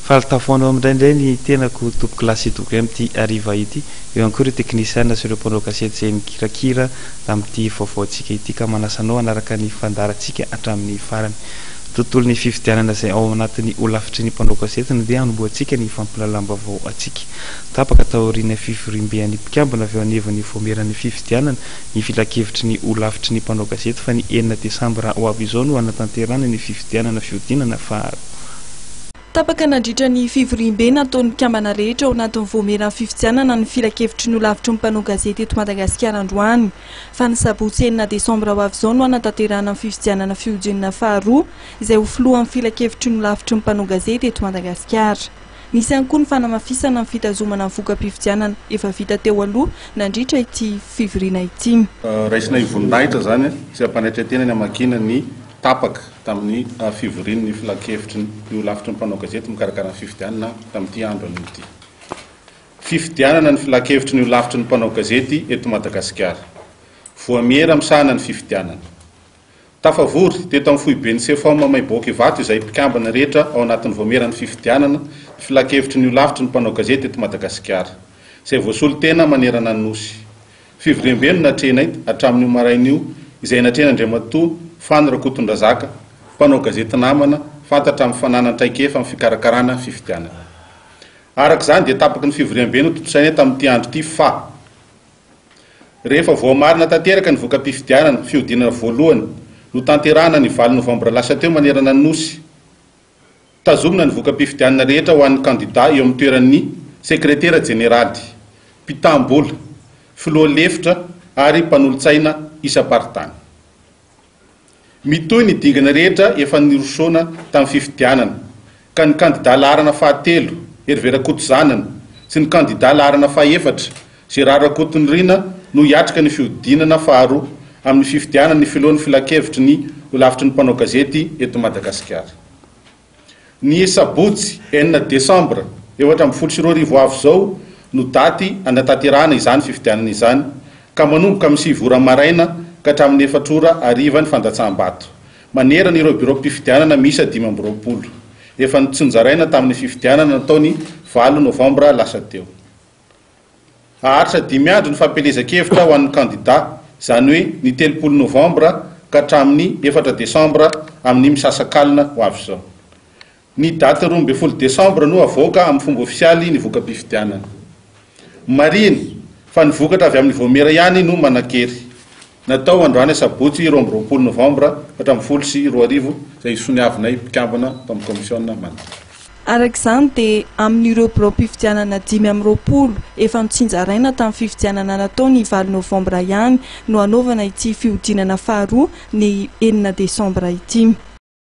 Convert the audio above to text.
Faly tafahaona aminao indray ny tenako tompokolahy sy tompokivavy amin'ity hariva ity. Eo ihany koa ireo teknisiana sy ireo mpanao gazety izay mikirakira amin'ity vaovaontsika ity ka manasa anao hanaraka ny fandaharantsika hatramin'ny farany. Tontolon'ny fifidianana izay ao anatin'ny holafitry ny mpanao gazety no ndeha hanombohantsika ny fampihalalam-baovao antsika. Tapaka taorian'ny fivoriambe an'ny mpikambana avy eo anivon'ny vaomieran'ny fifidianana ny filankevitry ny holafitry ny mpanao gazety fa ny enina desambra ho avy izao no hanatanterahana ny fifidianana fihodinana faharoa. Tapaka nandritra ny fivoriambe nataon'ny mpikambana rehetra ao anatin'ny vaomieran'ny fifidianana ny filankevitry ny holafitry ny mpanao gazety eto Madagasikara androany fa ny sabotsy enina desambra ho avy izao no hanatanterahana ny fifidianana fihodinana faharoa izay ho filohan'ny filankevitry ny holafitry ny mpanao gazety eto Madagasikara. Nisy ihany koa ny fanamafisana ny fitazomana ny voka-pifidianana efa vita teo aloha nandritra ity fivoriana ity. Raisina io voninahitra izany sy ampanetren-tena ny hamakiana ny tapaka tamin'ny fivorian'ny filankevitry ny holafitry ny mpanao gazety mikarakara ny fifidianana tamin'ity andro anio ity. Fifidianana ny filankevitry ny holafitry ny mpanao gazety eto Madagasikara. Voamiera misahana ny fifidianana. Tafavory teto amin'ny foiben'ny Cefom Maiboaka Ivato izay mpikambana rehetra ao anatin'ny vaomieran'ny fifidianana ny filankevitry ny holafitry ny mpanao gazety eto Madagasikara, izay voasolo tena manerana ny Nosy. Fivoriambe no natrehinay hatramin'io maraina io izay natrehin'Andriamatoa Fano Rakotondrazaka, mpanao gazety namana, fantatra amin'ny fananany traikefa amin'ny fikarakarana fifidianana. Araka izany dia tapaky ny fivoriambe notontosainay tamin'ity andro ity fa. Rehefa voamarina tanteraka ny voka-pifidianana, fihodinana voalohany, notanterahana ny valo novambra lasa teo manerana ny Nosy, tazomina ny voka-pifidianana rehetra ho an'ny kandidà eo amin'ny toeran'ny sekretera jeneraly, mpitam-bola, filoha lefitra ary mpanolotsaina isam-paritany. Mitohy ny dingana rehetra efa nirosoana tamin'ny fifidianana, ka ny kandidà laharana fahatelo, Hervé Rakotozanana, sy ny kandidà laharana fahefatra, Gérard Rakotonirina no hiatrika ny fihodinana faharoa amin'ny fifidianana ny filohan'ny filankevitry ny holafitry ny mpanao gazety eto Madagasikara. Ny sabotsy enina desambra 2014 ho avy izao no daty hanatanterahana izany fifidianana izany ka manomboka amin'ny sivy ora maraina ka hatramin'ny efatra ora hariva ny fandatsaham-bato manerana ireo biraom-pifidianana miisa 25 efa notsinjaraina tamin'ny fifidianana natao ny valo novambra lasa teo. Haharitra dimy andro ny fampielezan-kevitra ho an'ny kandidà, izany hoe ny 30 novambra ka hatramin'ny efatra desambra amin'ny misasakalina ho avy izao. Ny daty 12 desambra no havoaka amin'ny fomba ofisialy ny voka-pifidianana. Marihina fa ny vokatra avy amin'ny vaomiera ihany no manan-kery. Natao androany asabotsy 22 novambra 2014 izay soniavinay mpikambana tao amin'ny kaomisiona manodidina. Araka izany dia amin'ireo biraom-pifidianana 25 efa notsinjaraina tamin'ny fifidianana natao ny valo novambra ihany no hanaovana ity fihodinana faharoa ny enina desambra ity.